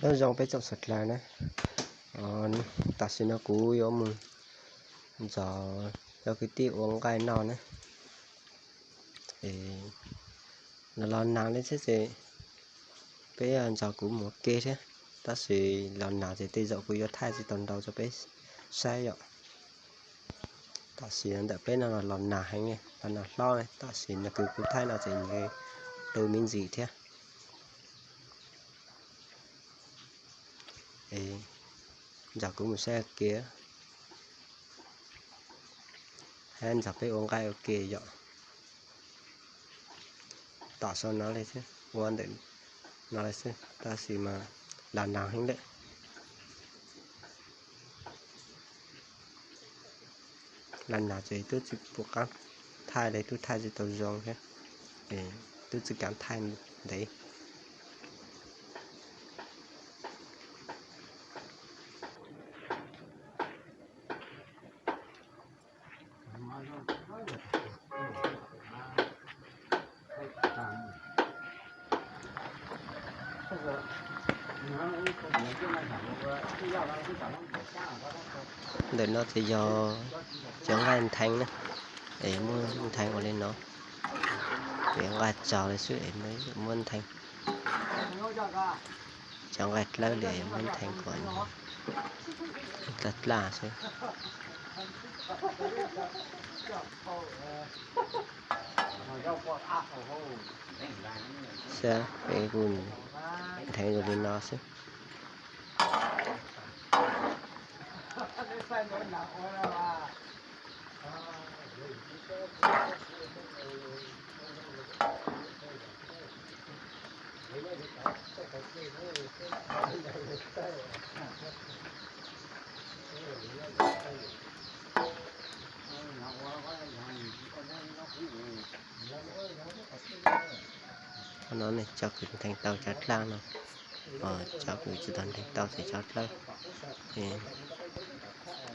Nyob zoo peb tsoom sawv dlawg na, tam sim no kuv yuav mus ntxov cov kwv tij ua nqaij noj na. Los los nag li thiab ces peb ntxov kuv mus ua ke thiab, tab sis los nag ces tej zaum kuv yuav thaij tsis tau ntau rau peb saib yom. Tam sim ntawm peb no los los nag heev, los nag hlob, tam sim no kuv thaij no ces nws tu me ntsis thiab. Ntxov kuv mus saib ua ke, hab ntxov peb ua nqaij ua ke yom. Tom sau no li xwb, ua ntawm no li xwb, tab sis mas los nag heev lawm. Los nag ces twb tsis pum qab thaij li, twb thaij tsis tau zoo thiab, twb tsis kam thaij ntev. Ntawm no ces yog cov nqaij ntheev na, es muab ntheev ua li no, es nqaij tsawg li xwb es muab ntheev. Cov nqaij dlawb li muab ntheev kom dlaj dlaj xwb. Saib, peb kuj ntheev zoo li no xwb. Qhov no ne cov kws ntheev tau cov dlaj no, cov kws tsis tau ntheev tau ces cov dlawb.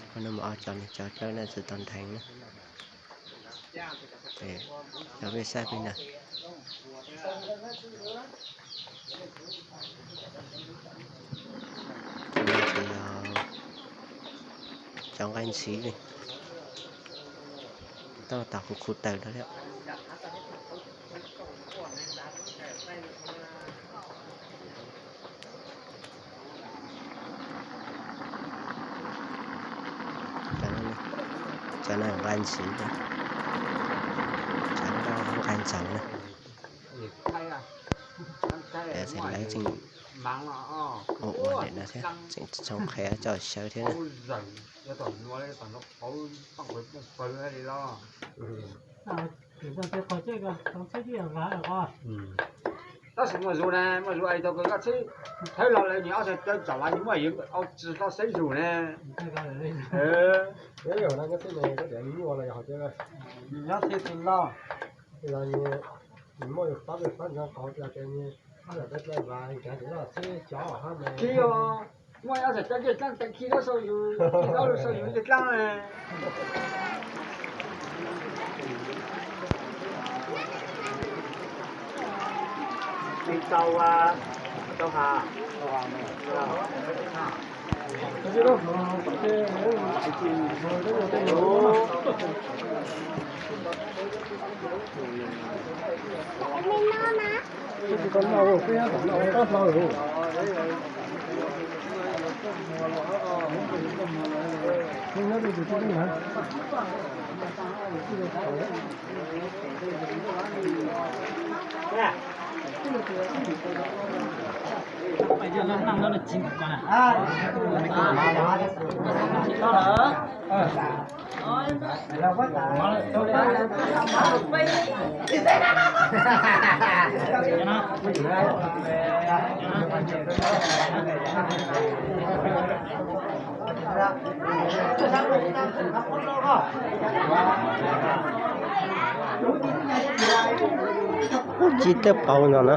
Qhov no mas ob cov ne cov dlawb na tsis tau ntheev na. Cov peb saib peb na. Cov nqaij ntxhiv li, tau tag kuv khu taws rau thiab. Cov no nqaij ntxhiv, cov no nqaij ntxaug na. Lawv tseem ua ua ntawm no thiab, tseem tso qhia coj sawv thiab na. Tab sis muaj zug na, muaj zug es tau koj txhib thawb los lawv nyias ob txhais caw tsam los yus muaj yus tsis tau xeeb zug na. Nyob txhib tus loj, nws muaj yus pab peb pab ntxov qhov tias nws pab lawm peb dlawb vas nkees tus loj txhib cov hab me. Muaj ob txhais caw dej dlaab teev khi dab sau yus, dab sau yus dej dlaab ne. Tau, tau has. Ub, tsib tawb paus no na.